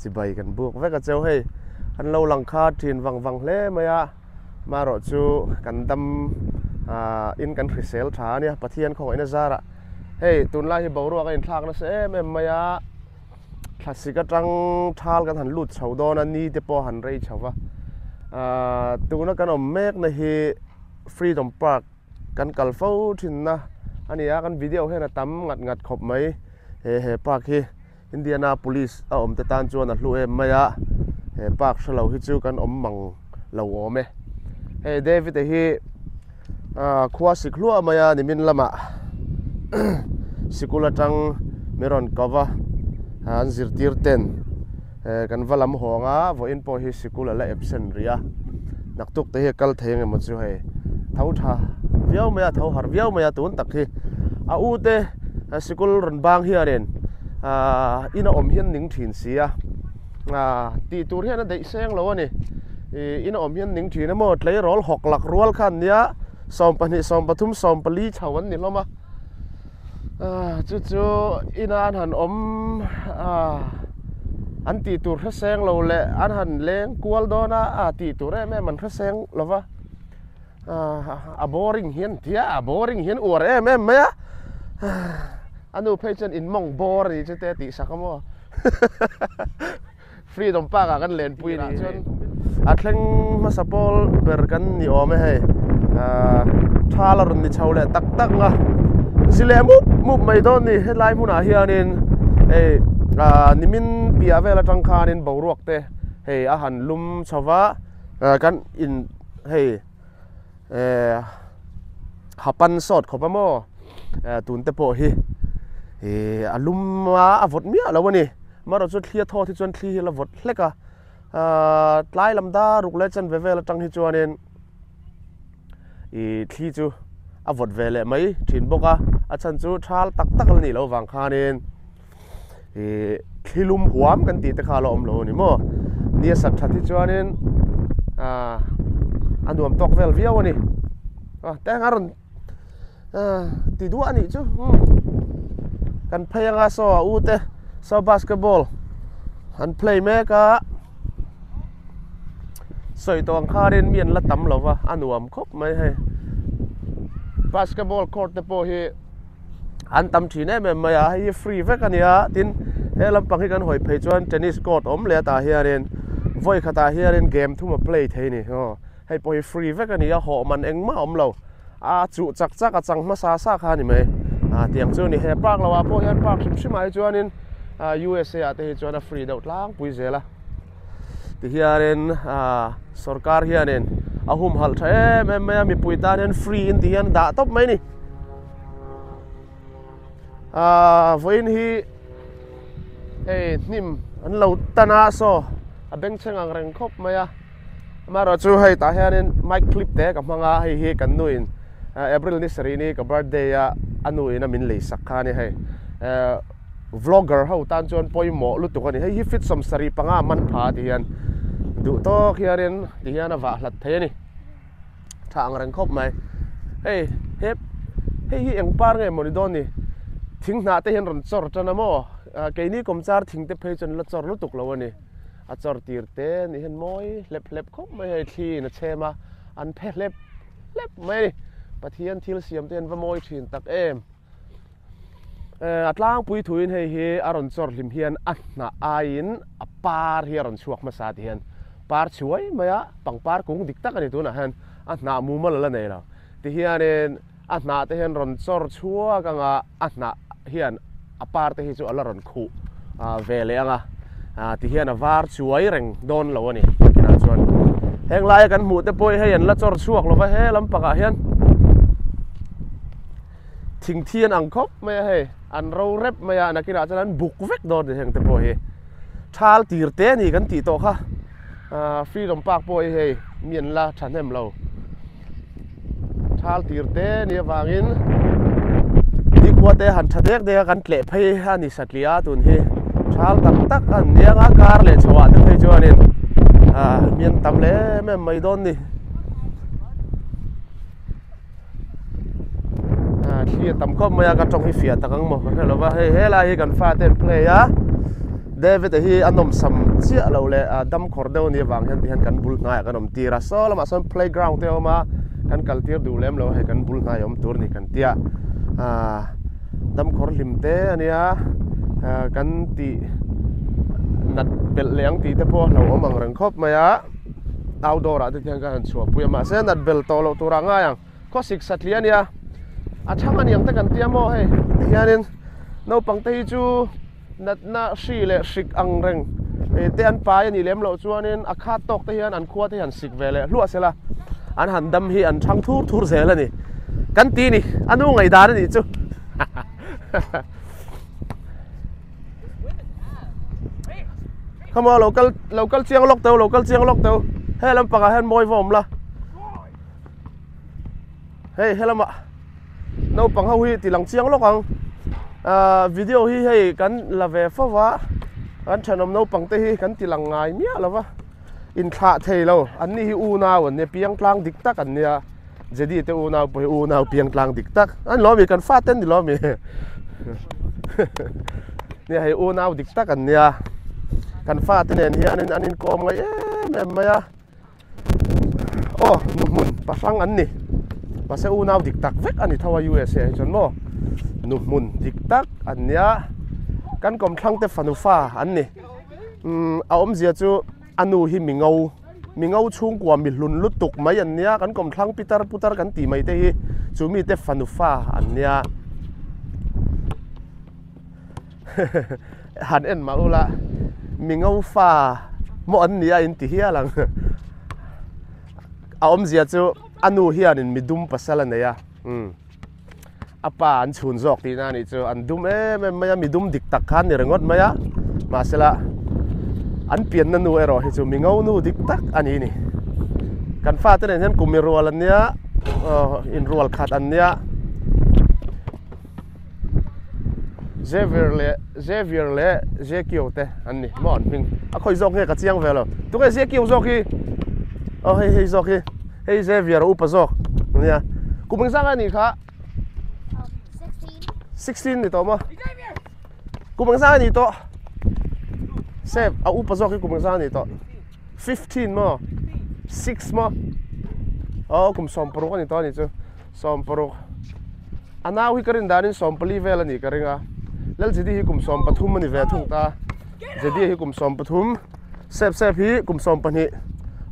Chibai kan buk vek a cheu hei an lo lang kha thin vang vang hle mai a marawh chu kan dam ah in kan hrisel tha a nia Pathian khawngaihna zarah hei tunlai hi boruak a inthlak nasa em em mai a thlasik atang thal kan han lut chho dawn a ni te pawh a han rei chho va ah tuna kan awm mek na hi Freedom Park kan kal fo thinna a ni a kan video hian a tam ngat ngat khawp mai he he park hi. Indianapolis a awm te tan chuan a hlu em mai a, he park hre lo hi chu kan awm mang lo awm e. Hei David a hi ah khua sik hluah mai a nimin lamah sikul atang mi rawn ko va an zirtir ten eh kan va lam hawng a vawiin pawh hi sikul a la absent rih a, naktuk te hi a kal thei engemaw chu hei tho tha viau mai a tho harh viau mai a tun tak hi a u te sikul rawn bang hianin ahh ina awm hian ning thin si a ahh tih tur hian a daih seng lo a ni ih ina awm hian ning thin emaw tleirawl hawk lak rual kha an nia 12 13 14 chho an ni hlawm a ahh chu chu ina an han awm ahh an tih tur hre seng lo leh an han leng kual dawn a ah tih tur em em an hre seng lo va ahh a boring hian tia a boring hian uar em em mai a a nu phei chuan in mawng bawr a nih chu te a tih sak a maw Freedom Park ah kan lenpui a nih chuan a thleng hmasa pawl ber kan ni awm e hei ahh thal a rawn ni chho leh tak tak ang a zi leh mup mup mai dawn a ni helai hmunah hianin hei ahh nimin piah vel atang khanin boruak te hei a han lum chho va ah kan in hei eh ha pan sawt khawp a maw eh tun te pawh hi ih a lum a a vawt miah lo a ni. Amaherawhchu chu thli a thawt hi chuan thli hi a la vawt hlek a, ahh tlai lam dar ruk leh chanve vel atang hi chuanin ih thli chu a vawt ve leh mai thin bawk a, a chhan chu thal tak tak la nih loh vang khanin ih thli lum huam kan tih te kha a la awm lo a ni maw, ni a sat that hi chuanin ahh a nuam tawk vel viau a ni, ah teng a rawn. Ti duah a nih chu kan phei anga saw a u te saw basketball an play mek a sawi tawh ang khanin mi an la tam lo va a nuam khawp mai hei basketball court te pawh hi an tam thin em em mai a hei hi free vek a ni a tin he lampang hi kan hawi phei chuan tennis court awm leh atah hianin vawi khatah hianin game thum a play thei a ni aw. Hei pawh hi free vek a ni a, hawh man engmah a awm lo. A chuh chak chak a chang hmasa sa kha a ni mai. Ah tiang chu a ni. He park lo ah pawh hian park hrim hrim ah hi chuanin ah USA ah te hi chuan a free deuh tlangpui zel a. Tihianin ah sorkar hianin a humhalh tha em em mai a, mipui tan hian free in ti hian dah tawp mai a ni. Ah vawiin hi hei hnim an lo tan a saw a bengchheng ang reng khawp mai a. Amaherawh chu hei tah hianin mic clip te ka hmang a, hei hi kan nuin April ni sarih ni ka birthday a a nuin a min lei sak kha a ni hei. Vlogger ho tan chuan pawimawh lutuk a ni. Hei hi fit 75 man pha ti hian duh tawk hianin ti hian a vah hlat thei a ni. Tha ang reng khawp mai. Hei he hei hi eng par nge mawni dawn ni? Thing hnah te hian rawn chawr tan a maw? Keini kawmchar thing te phei chuan la chawr lutuk lo a ni. A chawr tir te ni hian mawi hlep hlep khawp mai hei thli in a chhem a, an phe hlep hlep mai a ni. Pathian thil siam te hian va mawi thin tak em. Eh a tlangpui thuin hei hi a rawn chawr hlim hian a hnah aiin a par hi a rawn chhuak hmasa ti hian par chhuai mai a, pangpar kung dik tak a ni tunah hian a hnah mumal a la nei lo. Ti hianin a hnah te hian rawn chawr chhuak ang a, a hnah hian a par te hi chu a la rawn khuh ve leh ang a, ti hian a var chuai reng dawn lo a ni nakinah chuan. Heng laia kan hmuh te pawh hi hei an la chawr chhuak lo va, he lampangah hian thingthi an ang khawp mai a hei, an ro rep mai a, nakinah chuan an buk vek dawn a ni heng te pawh hi. Thal tir te a ni kan tih tawh kha, Freedom Park pawh hi hei mi an la thahnem lo. Thal tir te ni avangin nikhua te han tha dek dek a kan tleh phei a ni satliah a tun hi thal tak tak a ni anga kar leh chho ah te phei chuanin ah mi an tam leh em em mai dawn ni ah thli a tam khawp mai a ka tawng hi fiah tak ang maw ka hre lo va hei helai hi kan fate an play a. David-a hi a nawmsam chiah lo leh dam khawr deuh a nih avang hian tihian kan bul hnaiah kan awm tir a, saw lamah sawn playground te a awm a, kan kal tir duh lem lo a hei kan bul hnai awm tur a ni kan tia aaa dam khawr hlim te a nia aaa kan tih nat belh leh ang tih te pawh a hlauhawm ang reng khawp mai a outdoor ah te hian kan han chhuahpui a mahse nat belh tawh loh tur ah ngai ang. Khawsik satliah a nia, a chhang a niang te kan tia maw hei tihianin naupang te hi chu natna hri leh hrik ang reng te an pai a nih lem loh chuanin a khat tawk te hian an khua te hi an sik ve leh hluah sela an han dam hi an chhang thur thur zel a ni kan ti ni a nu ngaihdan a nih chu. Come on lo kal lo kal chiang lawk teu lo kal chiang lawk teu he lampangah hian mawi va awm la. Hei helama naupang ho hi ti lang chiang lawk ang ah video hi hei kan la ve fo va kan thenawm naupang te hi kan ti lang ngai miah lo va inthlah thei lo an ni hi unau an nia piang tlang dik tak an nia Jedi te unau pawh hi unau piang tlang dik tak an ni lawm i kan fate an ni lawm i nia hei unau dik tak an nia kan fate nen hianin an inkawm ngai em em mai a. Aw nu hmun pahrang an ni mahse unau dik tak vek a ni tho a USA hi chuan maw nu hmun dik tak an nia kan kawmthlang te fanu fa an ni umm a awmzia chu a nu hi mi ngo mi ngo chhungkua mi hlun lutuk mai an nia kan kawmthlang pitar putar kan tih mai te hi chu mi te fanu fa an nia Han en mah ula mi ngo fa maw an nia in ti hial ang a awmzia chu a nu hianin mi dum pasal a nei a umm a pa an chhun zawk tihna a nih chu an dum em em mai a mi dum dik tak kha an ni ringawt mai a mahsela an pianna nu erawh hi chu mi ngo nu dik tak a ni ni kan fate nen hian kum inrual an nia aw inrual khat an nia. Xavier leh Xavier leh Zekio te an ni maw an hming a khawi zawk nge ka chiang ve lo tunge Zekio zawk hi aw hei hei zawk hi hei Xavier a upa zawk nia kum engzah nge anih kha 16 ni tawh maw kum engzah nge anih tawh Sep a upa zawk hi kum engzah nge anih tawh 15 maw 6 maw aw kum 16 ani tawh anih chu 16 A nau hi ka rin danin 14 vel a nih ka ring a, Lal Jedi hi kum 13 a ni ve thung ta. Jedi hi kum 13, Sep Sep hi kum 12.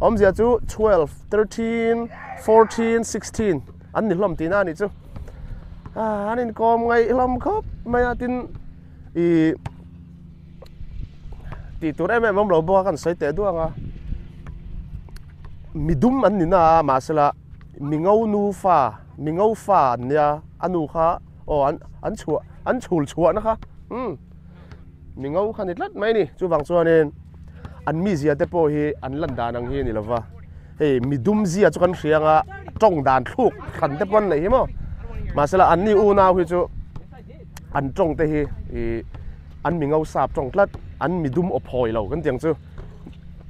Awmzia chu 12, 13, 14, 16 an ni hlawm tihna a nih chu. Ah, an inkawm ngaih hlawm khawp mai a, tin ih tih tur em em awm lo bawk a kan sawi teh duang a. Midum an ni na a, mahsela mi ngo nufa Mi ngo fa an nia, a nu kha aw an an chhuah an chhul chhuahna kha umm mi ngo kha ni tlat mai a ni. Chuvang chuanin an mizia te pawh hi an lan dan ang hi a ni lo va, hei mi dum zia chu kan hria anga tawng dan thluk hran te pawh an neih hi maw. Mahsela an ni unau hi chu an tawng te hi ih an mi ngo sap tawng tlat, an mi dum aw phawi lo kan tih ang chu.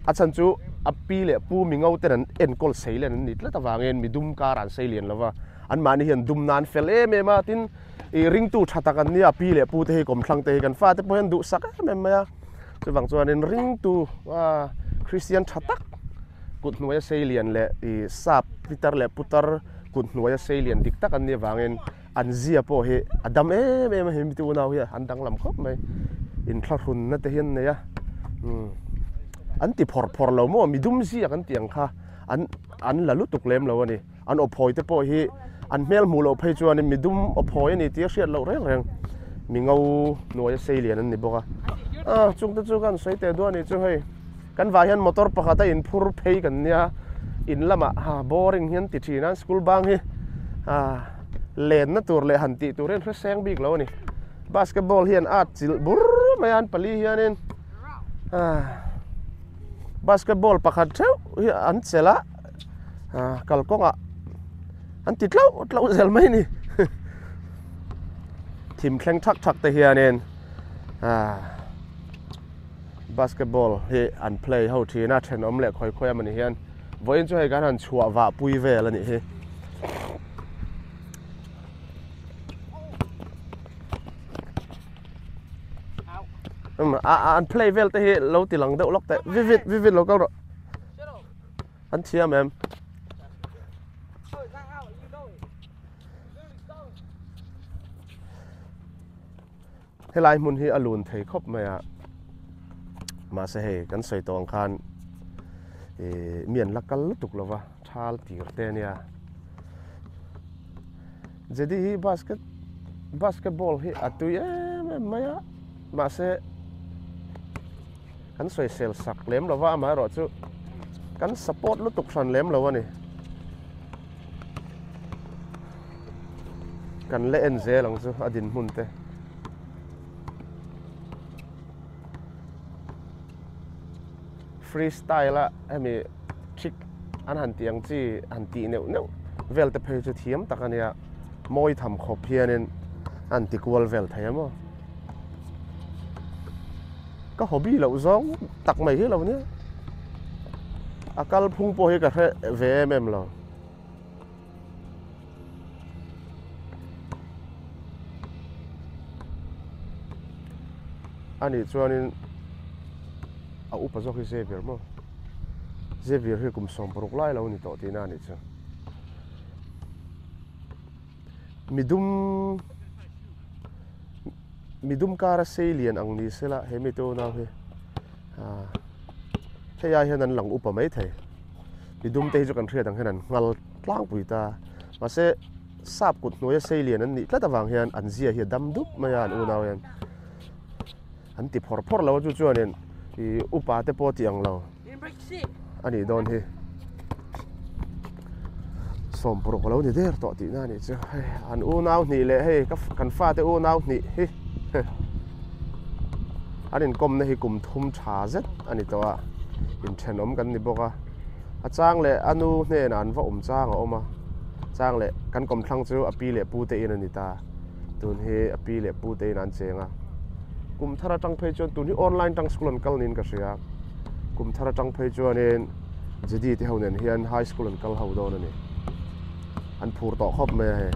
A chhan chu a pi leh pu mi ngo ten an enkawl sei len an ni tlat avangin mi dum kar an sei lian lo va, anmahni hian dum nan fel em em a, tin ih ringtu tha tak an nia pi leh pu te hi kawmthlang te hi kan fate pawh hian duhsak em em mai a, chuvang chuanin ringtu a Kristian tha tak kut hnuaia sei lian leh ih sap pitar leh putar kut hnuaia sei lian dik tak an nih avangin an zia pawh hi a dam em em a hemi te unau hi an danglam khawp mai inthlahrunna te hi an nei a umm an ti phawrh phawrh lo maw mi dum zia kan tih ang kha an an la lutuk lem lo a ni an aw phawi te pawh hi an hmel hmuh loh phei chuanin mi dum aw phawi a ni tih a hriat loh reng reng mi ngo hnuaia sei lian an ni bawk a ah chung te chu kan sawi teh duah a nih chu hei kan vah hian motor pakhat a inphur phei kan nia in lamah ha boring hi an ti thin a school bang hi ah lenna tur leh han tih tur hian hre seng bik lo a ni basketball hian at chilh bur mai a an pali hianin ah basketball pakhat theuh hi an chelh a ah kalkawngah an ti tlauh tlauh zel mai a ni thim thleng thak thak te hianin ah basketball hi an play ho thin a thenawm leh khawi khawi a mawni hian vawiin chu hei kan han chhuah vah pui vel a nih hi. An play vel te hi lo ti lang deuh lawk teh. Vivid, vivid lo kal rawh. An thiam em? Helai hmun hi a lun thei khawp mai a, mahse hei kan sawi tawh ang khan ih mi an la kal lutuk lo va, thal tir te a nia. Jedi hi basket basketball hi a tui em em mai a, mahse kan sawisel sak lem lo va, amaherawhchu kan support lutuk hran lem lo a ni. Kan la en zel ang chu a dinhmun te. Free style a hemi trick an han tih ang chi han tih neuh neuh vel te phei chu thiam tak a nia mawi tham khawp hianin a han ti kual vel thei a maw. Ka hobby loh zawng tak mai hi lo nia. A kalphung pawh hi ka hre ve em em lo. A nih chuanin a upa zawk hi Xavier maw? Xavier hi kum 60 lai lo ni tawh tihna a nih chu. Midum midum kara sei lian ang ni sela he mite unau hi hei ai hian an lang upa maithei. Midum te hi chu kan hriat ang hian an nghal tlangpui ta. Mahse, sap kut hnuaia sei lian an nih tlat avang hian an zia hi a dam dup mai a, an unau hian an ti phawr phawr lo a, chu chuanin ih upa te pawh tih ang lo a nih dawn hi. Sawmpuruk a lo ni der tawh tihna a nih chu. Hei an unau hnih leh hei ka kan fate unau hnih hi an inkawmna hi kum thum tha zet a ni tawh a, inthenawm kan ni bawk a. A chang leh a nu hnenah an va awm chang a awm a, chang leh kan kawmthlang chu a pi leh pu te in a ni ta. Tun hi a pi leh pu te in an cheng a. Kum thar atang phei chuan tun hi online tang school an kal niin ka hria. Kum thar atang phei chuanin Jedi te ho nen hian high school an kal ho dawn a ni. An phur tawh khawp mai a hei.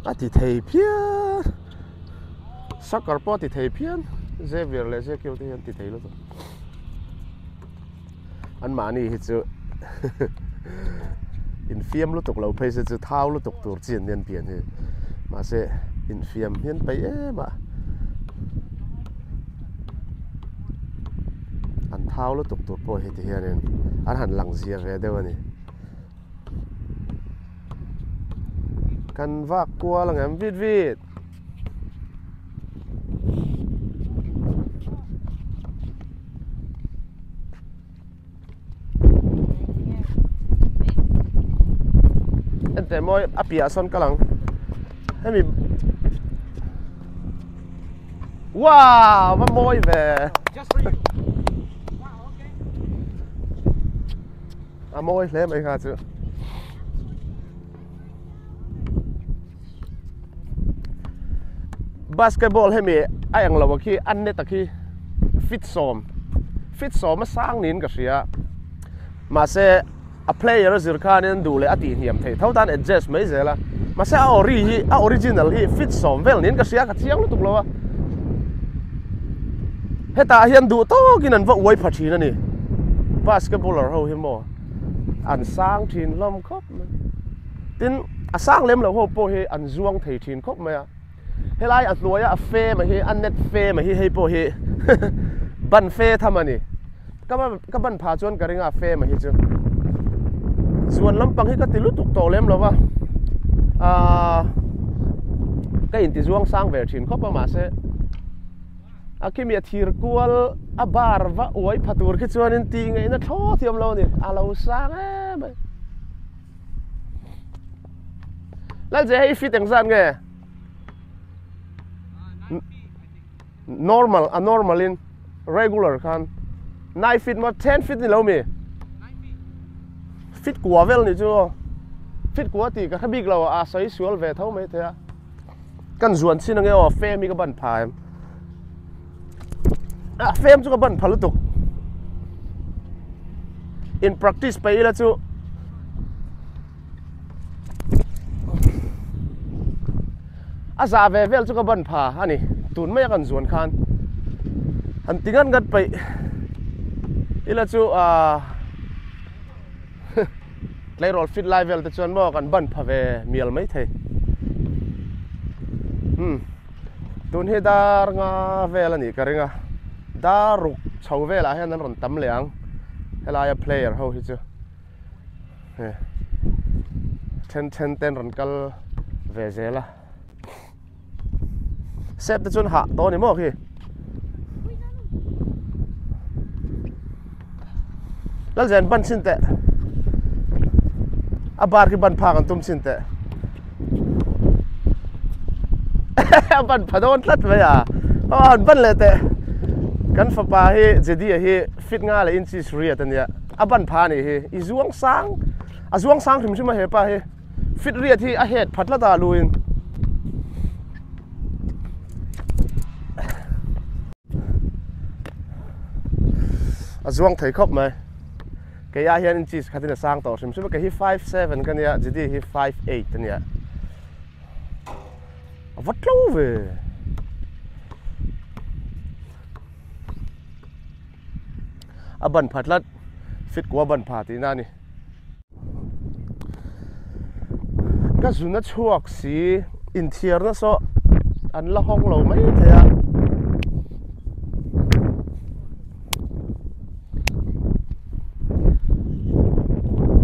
A ti thei phian soccer pawh a ti thei phian Xavier leh Zekio te hian ti thei lutuk anmahni hi chu infiam lutuk lo phei se chu thau lutuk tur chi an nia pian hi mahse infiam hian peih em a an thau lutuk tur pawh hi ti hianin an han lang zia ve deuh a ni. Kan vak kual ang em vit vit. Ente mawi a piah sawn kal ang. Hemi Wow, va mawi ve. Just for you. Wow, okay. A mawi hle mai kha chu. Basketball hemi a eng lo khi a net a khi fit sawm fit sawm a sang niin ka hria mahse a player a zir khanin duh leh a tih hniam theih tho tan adjust mai zel a mahse a ori hi a original hi fit sawm vel niin ka hria ka chiang lutuk lo a hetah hian duh tawkin an va uai pha thin a ni basketballer ho hi maw an sang thin hlawm khawp mai tin a sang lem lo ho pawh hi an zuang thei thin khawp mai a helai a hnuaia a fe mai hi a net fe mai hi hei pawh hi ban fe tham a ni ka ban ka ban pha chuan ka ring a fe mai hi chu zuan lampang hi ka ti lutuk tawh lem lo va ahh ka inti zuang sang ve thin khawp a mahse a khimi a thir kual a bar va uai pha tur khi chuanin tih ngaihna thlawt hi a awm lo a ni a lo sang em mai. Lalje hei fit engzat nge? Normal a normal in regular khan 9 feet maw 10 feet ni lo mi? Fit kua vel ni chu aw. Fit kua tih ka hre bik lo a sawi sual ve tho mai thei a. Kan zuan chin ange aw fem hi ka ban pha em. A fem chu ka ban pha lutuk. In practice pe ila chu. A zah ve vel chu ka ban pha a ni. Tun mai a kan zuan khan han ti ngat ngat peih ila chu aaa tleirawl fit lai vel te chuan maw kan ban pha ve mial mai thei. Umm tun hi dar nga vel a nih ka ring a, dar ruk chho velah hian an rawn tam leh ang helaia player ho hi chu. Then then ten rawn kal ve zel a sep te chuan hah tawh a ni maw khi Lalzen ban chhin teh a bar khi ban phak an tum chhin teh a ban pha dawn tlat mai a aw an ban leh teh kan fapa hi Jedi-a hi fit nga leh inches riat a nia. A ban pha a nih hi. I zuang sang, a zuang sang hrim hrim a hepa hi. Fit riat hi a het pha tlat a luin. A zuang thei khawp mai. Kei ah hian inches khatin a sang tawh hrim hrim a. Kei hi 5'7 ka nia, Jidi hi 5'8 a nia. A va tlo ve. A ban pha tlat fit kua ban pha tihna a ni. Ka zun a chhuak si inthiarna saw an la hawng lo mai thei a.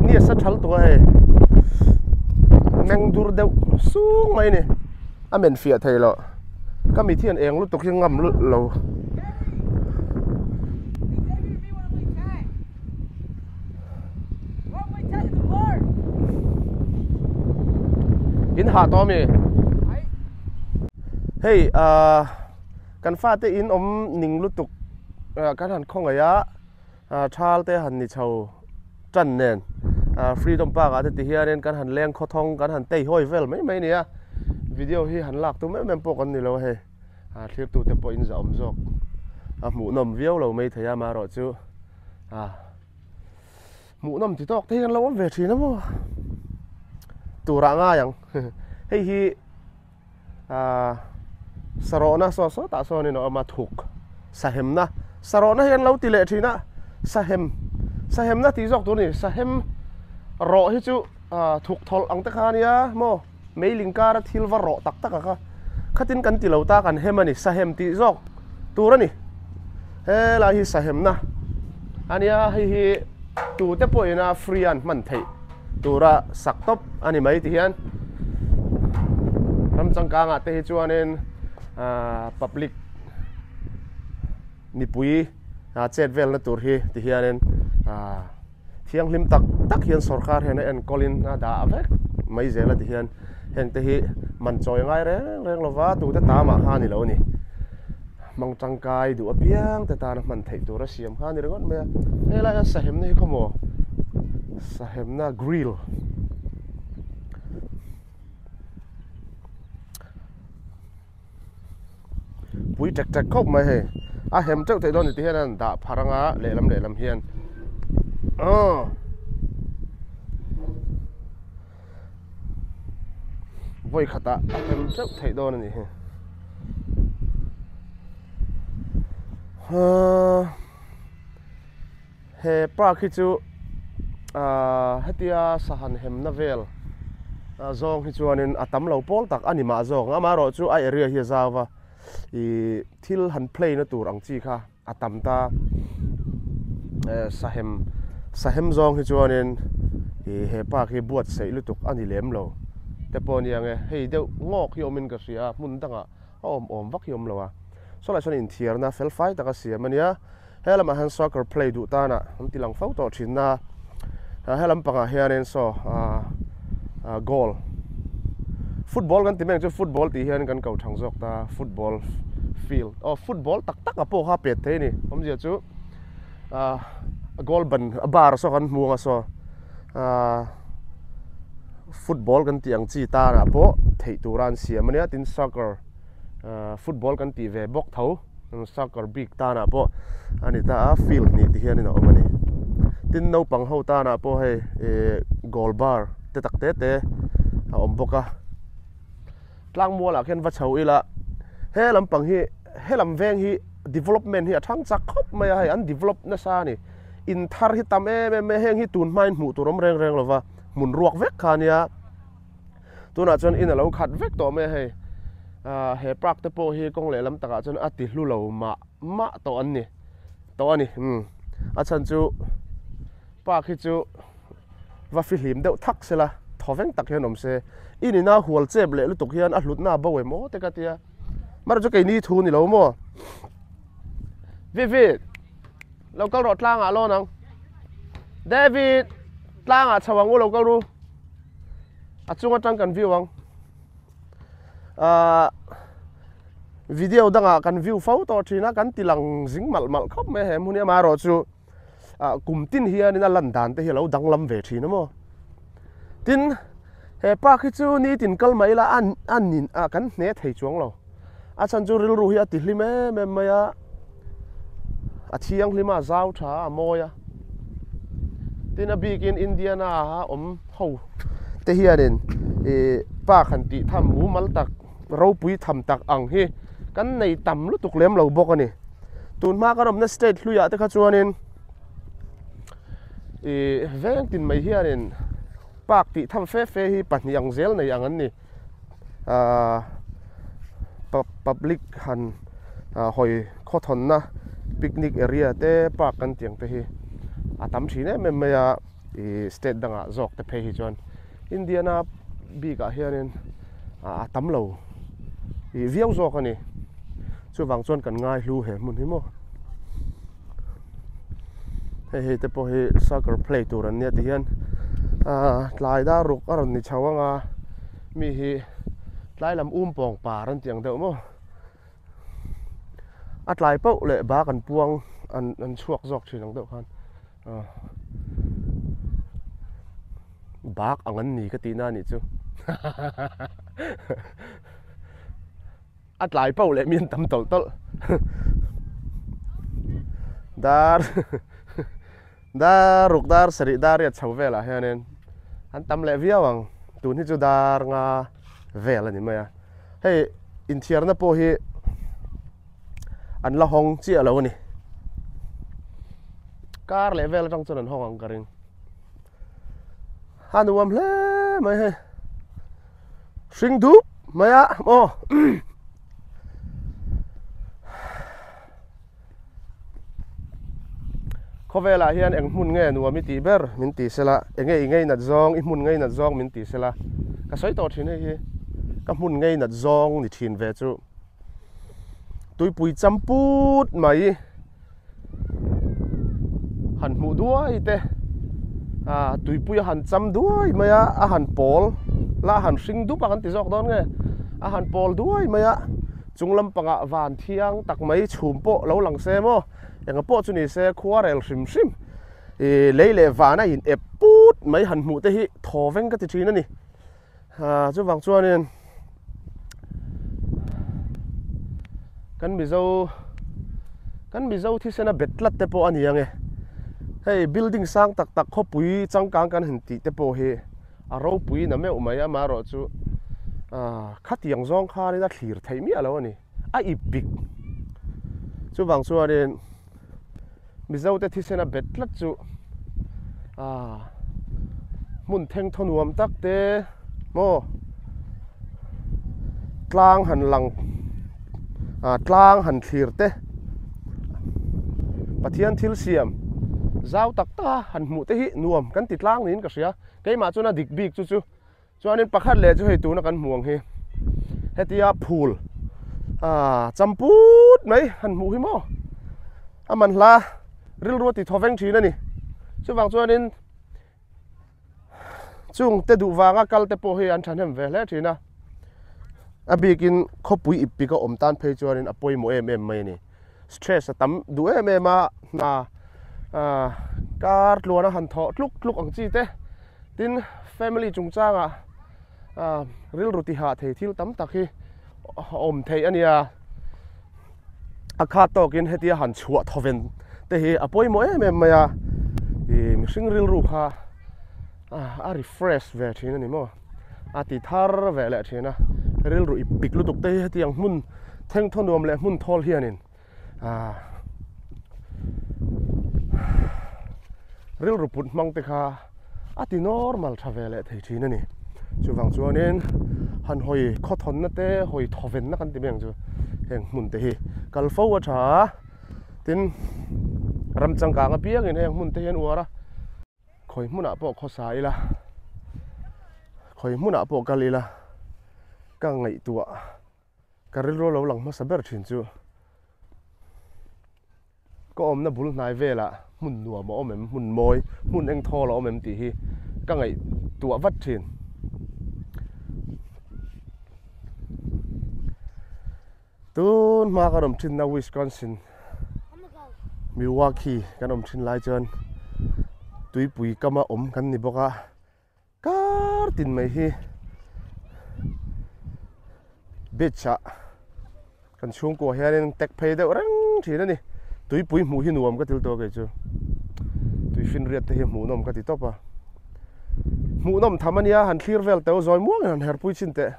Ni a sa thal tawh a hei meng dur deuh sung mai a ni a men fiah thei loh. Ka mit hian eng lutuk hi ngam lut lo. In hah tawh ami? Hei ah kan fate in awm ning lutuk kan han khawngaih a. Thal te han ni chho tan nen Freedom Park ah te ti hianin kan han leng khawthawng kan han tei hawi vel mai mai a ni a, video hi han lak tum em em pawh kan ni lo a hei thlirtu te pawh in zah awm zawk a hmuhnawm viau lo mai thei a amaherawh chu hmuhnawm ti tawk te hi kan lo awm ve thin a maw turah ngai ang hei hi. Ahh sarawhna saw sawtah sawnin a awm a thuk sahemna sarawhna hi an lo ti leh thin a sahem sahemna tih zawk tur a ni sahem rawh hi chu ahh thuk thawlh ang te kha a nia maw meiling kara thil va rawh tak tak a kha khatin kan ti lo ta kan hem a ni sahem tih zawk tur a ni helai hi sahemna a nia hei hi tute pawhin a free a an hman theih. Tura sak tawp a ni mai ti hian ram changkangah te hi chuanin ahh public mipui ah chet velna tur hi ti hianin ahh thianghlim tak tak hian sawrkar hian a enkawlin a dah vek mai zel a ti hian heng te hi man chawi ngai reng reng lova tute tamah kha a ni lo a ni hmang tangkai duh apiang te tana hman theih tur a siam kha a ni ringawt mai a helai hian sahemna hi khaw maw sahemna grill pui tek tek khawp mai hei a hem teuh theih dawn ni ti hian an dah phar anga lehlam lehlam hian aw vawi khatah a hem teuh theih dawn a nih hi haa he park hi chu ahh hetia sahan hemna vel zawng hi chuanin a tam lo pawl tak a ni mah zawk ang amaherawh chu a area hi a zau va ih thil han play na tur ang chi kha. A tam ta sahem sahem zawng hi chuanin ih he park hi buatsaih lutuk a ni lem lo te pawh a ni ang e hei deuh ngawk hi awmin ka hria a hmun dangah a awm awm vak hi awm lo a sawlai sawn inthiarna fel fai taka siam a nia he lamah hian soccer play duh tanah an ti lang fo tawh thin a he lampangah hianin saw ah goal football kan ti mai ang chu football tih hian kan ko thang zawk ta football field aw football tak tak a pawh kha a pet thei a ni awmzia chu ah goal ban a bar saw kan hmu ang a saw ah football kan tih ang chi tarah pawh theih tura an siam a nia tin soccer ah football kan tih ve bawk tho. Soccer bik tanah pawh a ni ta a field hnih ti hianin a awm a ni tin naupang ho tanah pawh hei ih goal bar te tak te te a awm bawk a Tlangmualah khian va chho ila he lampang hi he lam veng hi development hi a thang chak khawp mai a hei an develop nasa a ni in thar hi tam em em mai a heng hi tun hmain hmuh tur awm reng reng lova hmun ruak vek kha ania tunah chuan in a lo khat vek tawh mai a hei ah he park te pawh hi kawng lehlam takah chuan a ti hlu lo mah mah tawh an ni tawh a ni umm a chhan chu park hi chu. Va fihlim deuh thak sela, thawveng tak hian awm se. I nina hual chep leh lutuk hian a hlutna a bo em aw te ka tia. Mara chu keini thu ni lo maw? Vivid, lo kal rawh tlangah lawn ang. David, tlangah chho ang u lo kal ru. A chung atang kan view ang. Ahh video dangah kan view fo tawh thin a, kan ti lang zing malh malh khawp mai a he hmun hi amaherawhchu. ah kum tin hianin a lan dan te hi a lo danglam ve thin a maw tin he park hi chu nitin kal mai ila a a nin ah kan hne thei chuang lo a chhan chu rilru hi a ti hlim em em mai a a thianghlim a a zau tha a a mawi a tin a bikin Indiana a awm ho te hianin ih park han tih tham mumal tak ropui tham tak ang hi kan nei tam lutuk lem lo bawk a ni. Tun hma kan awmna state hluiah te kha chuanin ih veng tin mai hianin park tih tham fe fe hi pahnih ang zel nei ang an ni ahh public han hawi khawthawnna picnic area te park kan tih ang te hi a tam thin em em mai a ih state dangah zawk te phei hi chuan Indiana bikah hianin a tam lo ih viau zawk a ni. Chuvang chuan kan ngai hlu he hmun hi maw. Hei hei te pawh hi soccer play tur an nia ti hian ah tlai dar ruk a rawn ni chho ang a mi hi tlai lam um pawng par an tih ang deuh maw. A tlai pauh leh bak an puang an an chhuak zawk thin ang deuh khan ah bak ang an ni ka tihna a nih chu. A tlai pauh leh mi an tam tawlh tawlh. Dar dar ruk dar sarih dar riat chho velah hianin an tam leh viau ang. Tun hi chu dar nga vel a ni mai a. Hei inthiarna pawh hi an la hawng chiah lo a ni. Kar leh vel atang chuan an hawng ang ka ring. A nuam hle mai hei. Hring dup mai a maw khawvelah hian eng hmun nge nuam i tih ber min ti sela enge i ngei nat zawng i hmun ngei nat zawng min ti sela ka sawi tawh thin hei hi ka hmun ngei nat zawng ni thin ve chu tuipui champut mai. Han hmuh duai te ah tuipui a han cham duai mai a a han pawl la a han hring dup a kan ti zawk dawn nge a han pawl duai mai a chung lampangah van thiang tak mai chhum pawh lo lang se maw enga pawh chu ni se khua rel hrim hrim ih lei leh van a in ep put mai han hmuh te hi thaw veng ka ti thin a ni. Ah chuvang chuanin kan mizo kan mizo thisena bet tlat te pawh a ni ang e hei building sang tak tak khawpui changkang kan han tih te pawh hi a ropui na meuh mai amaherawh chu ah khatiang zawng khanin a thlir theih miah lo a ni a ip bik chuvang chuanin. Mizote thisena bet tlat chu ah hmun theng thaw nuam tak te maw tlang han lang ah tlang han thlir te Pathian thil siam zau tak tak a han hmuh te hi nuam kan ti tlang niin ka hria keimah chuan a dik bik chu chu. Chuanin pakhat leh chu hei tuna kan hmuh ang hi hetia phul ah champut mai han hmuh hi maw a man hla rilru a ti thaw veng thin a ni chuvang chuanin chung te duh vanga kal te pawh hi an thahnem ve hle thin a a bikin khawpui ip pik a awm tan phei chuanin a pawimawh em em mai a ni stress a tam duh em em a hna ah kar tluan a han thawh tluk tluk ang chi te. Tin, family chungchangah ah rilru tihah thei thil tam tak hi a awm theih a nia. A khat tawkin hetia han chhuah thawven te hi a pawimawh em em mai a. Ih mihring rilru kha a refresh ve thin a ni maw? A ti thar ve leh thin a. Rilru ip pik lutuk te hi hetiang hmun thengthaw nuam leh hmun thawl hianin ah rilru put hmang te kha a ti normal tha ve leh thei thin a ni. Chuvang chuanin han hawi khawthawnna te hawi thawvenna kan ti mai ang chu heng hmun te hi kal fo a tha a, tin ram changkang apiangin heng hmun te hi an uar a. Khawi hmunah pawh khawsa ila, khawi hmunah pawh kal ila, ka ngaihtuah, ka rilru lo lang hmasa ber thin chu ka awmna bul hnai velah hmun nuam a awm em, hmun mawi, hmun eng thawl a awm em tih hi ka ngaihtuah vat thin. Tun hma kan awm thinna Wisconsin Milwaukee kan awm thin lai chuan tuipui kama awm kan ni bawk a, kar tin mai hi beach ah kan chhungkua hianin tek phei deuh reng thin a ni. Tuipui hmuh hi nuam ka til tawh kei chu, tuifinriat te hi hmuhnawm ka ti tawp a, hmuhnawm tham a nia han thlir vel teuh zawi muangin han herpui chin teh.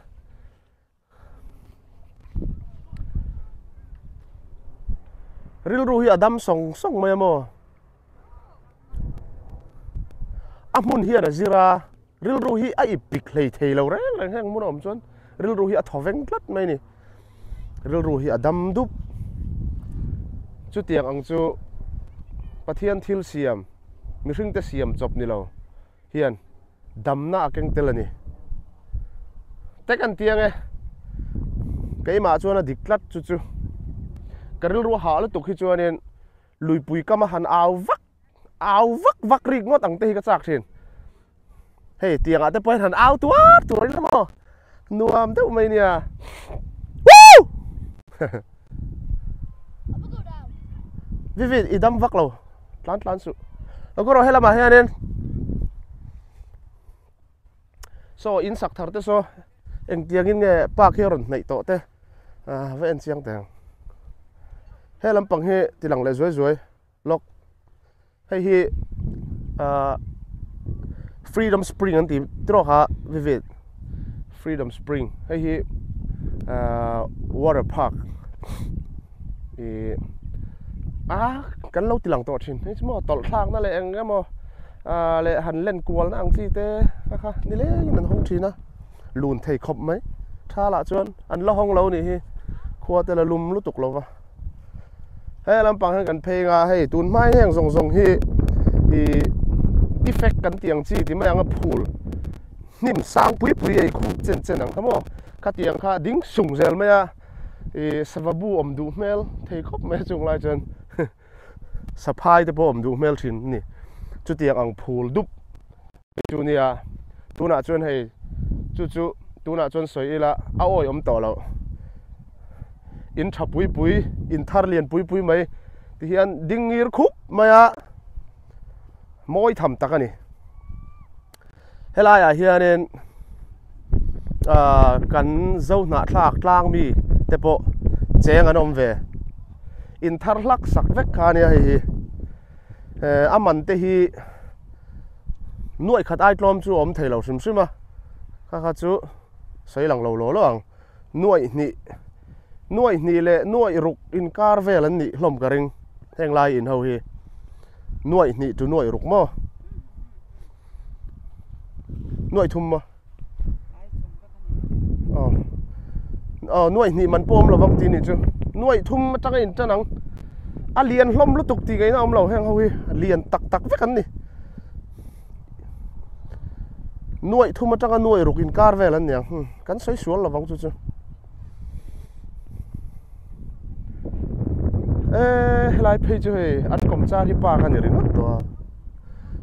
Rilru hi a dam sawng sawng mai a maw? A hmun hian a zir a, rilru hi a ip pik hlei thei lo reng reng heng hmun a awm chuan rilru hi a thaw veng tlat mai a ni. Rilru hi a dam dup. Chutiang ang chu Pathian thil siam, mihringte siam chawp ni lo hian damna a keng tel a ni. Tek an tiang e, keimah chuan a dik tlat chu chu ka rilru hah lutuk hi chuanin luipui kama han au vak au vak vak rik ngawt ang te hi ka chak thin. Hei tiangah te pawh hian han au tuar tuar ila maw nuam deuh mai nia. Woo! Vivi i dam vak lo tlan tlan suh. Lo he lamah hianin saw in sak thar te saw engtiangin nge park hi a rawn hnaih tawh te ah va en chiang teh ang. He lampang hi ti lang leh zuai zuai lawk hei hi ah freedom spring an tih trawk a vivid freedom spring hei hi ah water park ih ah kan lo ti lang tawh thin hei chu maw tawlh thlak na leh eng emaw ah leh han len kual na ang chi te kha kha ni lengin an hawng thin a lun thei khawp mai tha lah chuan an la hawng lo nih hi khua te la lum lutuk lo va. He lampang hian kan phei anga hei tun hma in heng zawng zawng hi ih effect kan tih ang chi ti mai ang a phul hnim sang pui pui ei khup chen chen ang kha maw khatiang kha a ding sung zel mai a ih sava bu awm duh hmel thei khawp mai a chung lai chuan saphai te pawh awm duh hmel thin a ni chutiang ang phul dup chu nia tunah chuan hei chu chu tunah chuan sawi ila a awi awm tawh loh in tha pui pui in thar lian pui pui mai ti hian ding ngir khup mai a mawi tham tak a ni helaiah hianin ah kan zo hnahthlak tlang mi te pawh cheng an awm ve in thar hlak sak vek kha a nia hei hi eh a man te hi. Nuaih khat ai tlawm chu a awm thei lo hrim hrim a, kha kha chu sawi lang lo law law ang. Nuaih hnih, nuaih hnih leh nuaih ruk inkar vel an nih hlawm ka ring heng lai in ho hi. Nuaih hnih chu nuaih ruk maw? Nuaih thum maw? Aw, aw nuaih hnih man pawh awm lo vang tih nih chu. Nuaih thum atanga in tan ang. A lian hlawm lutuk tih ngaihna awm lo heng ho hi lian tak tak vek an ni. Nuaih thum atanga nuaih ruk inkar vel an ni ang. Hmm, kan sawi sual lo vang chu chu. E helai phei chu hei an kawmchar hi park a ni ringawt tawh a.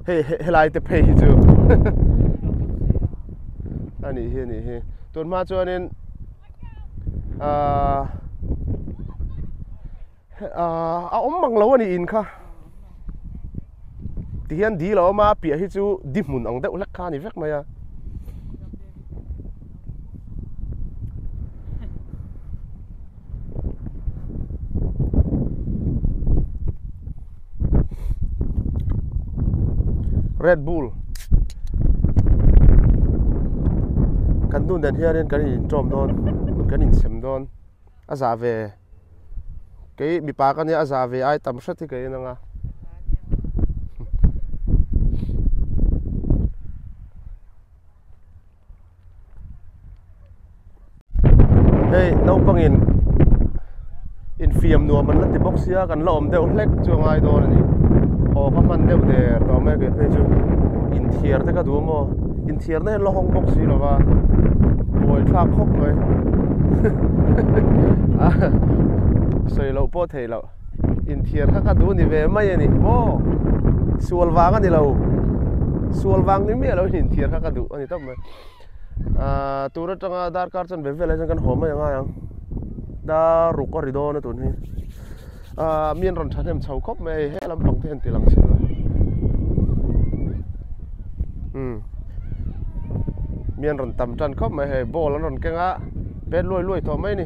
Hei helai te phei hi chu a nih hi a nih hi. Tun hma chuanin ahh ahh a awm mang lo a ni in kha. Tihian dil a awm a, a piah hi chu di hmun ang deuh hlek kha a ni vek mai a. Red Bull. Kan nu nen hianin kan inṭawm dawn, kan insem dawn. A zah ve. Kei mipa ka nia a zah ve ai tam hret hi ka in ang a. Hei naupangin infiam nuam an la ti bawk sia kan la awm deuh hlek chu a ngai dawn a ni haw ka hman deuh der tawh mai kei phei chu inthiar te ka duh a maw inthiar na hian la hawng bawk si lo va buai thlak khawp mai a sawi loh pawh theih loh inthiar kha ka duh ni ve mai a ni maw sual vang a ni lo sual vang ni miah lo in inthiar kha ka duh a ni tawp mai ahh tur atanga darkar chuan ve vel ah hian kan haw mai angai ang dar ruk a ri dawn a tun hi ahh mi an rawn thahnem chho khawp mai a hei he lampang te hian ti lang chhin ila umm mi an rawn tam tan khawp mai hei ball an rawn keng a pet luai luai tawh mai a ni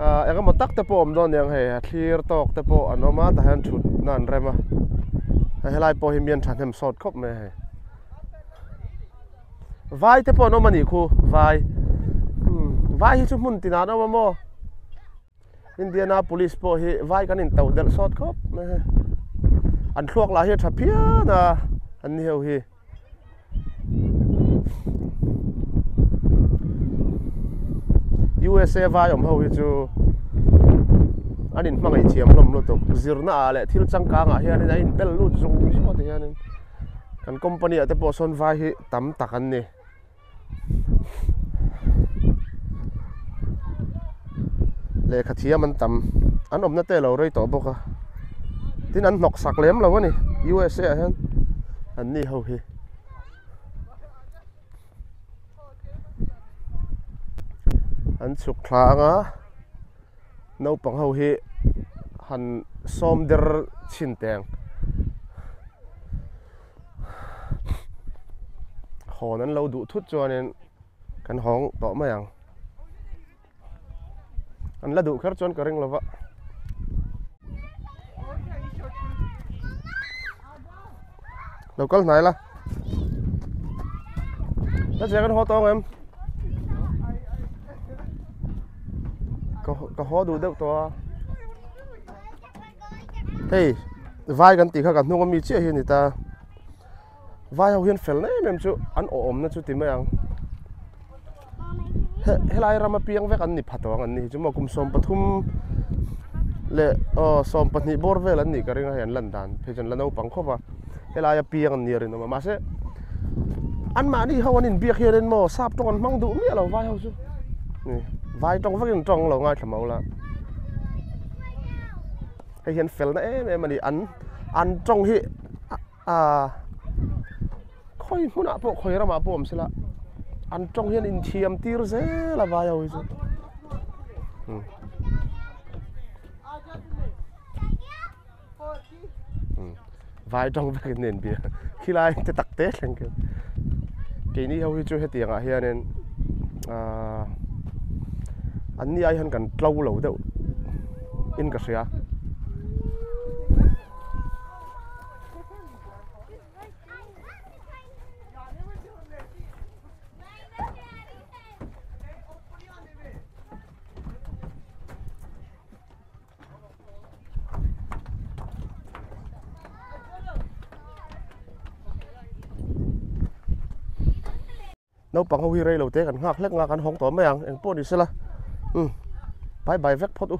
ahh eng emaw tak te pawh a awm dawn aniang hei a thlir tawk te pawh an awm a tah hian thut na an rem a hei helai pawh hi mi an thahnem sawt khawp mai a hei vai te pawh an awm a nih khu vai umm vai hi chu hmun tinah an awm a maw. Indianapolis pawh hi vai kan intauh delh sawt khawp mai a an thluak lah hi a tha phian a an ni ho hi. USA vai awm ho hi chu an in hmangaih thiam hlawm lutuk zirna ah leh thil changkang ah hianin a in bel lut zung zung a ti hianin kan company ah te pawh sawn vai hi tam tak an ni. Lehkha thiam an tam an awmna te a lo rei tawh bawk a tin an hnawk sak lem lo a ni U_S_A ah hian an ni ho hi. An chhuk thla anga naupang ho hi han sawm der chhin teng. Hawn an lo duh thut chuanin kan hawng tawh mai ang. An la duh kher chuan ka ring lova. Lo kal hnai la. La che kan haw tawng em? Ka haw duh deuh tawh a. Hei vai kan tih kha kan hnung ami chiah hi a ni ta vai ho hian fel na em em chu an awhawmna chu ti mai ang helai rama piang vek an ni pha tawh ang an ni hi chu maw kum 13 leh aw 12 bawr vel an nih ka ring a hei an lan dan phei chuan la naupang khawp a helaia piang an nia rinawm a mahse anmahni ho an inbiak hianin maw sap tawng an hmang duh miah lo vai ho chu vai tawng vakin tawng lo ngaithla mau la. Hei hian felna em em a ni an an tawng hi ah khawi hmunah pawh khawi ramah pawh awm sela an tawng hian inthiam tir zel a vai ho hi chu vai tawng vek in nen bia khilai te tak te thleng khian keini ho hi chu hetiang ah hianin ahh an ni ai hian kan tlo lo deuh in ka hria. Naupang ho hi rei lo te kan nghak hlek nga kan hawng tawh mai ang eng pawh ni sela umm bye bye vek phawt u.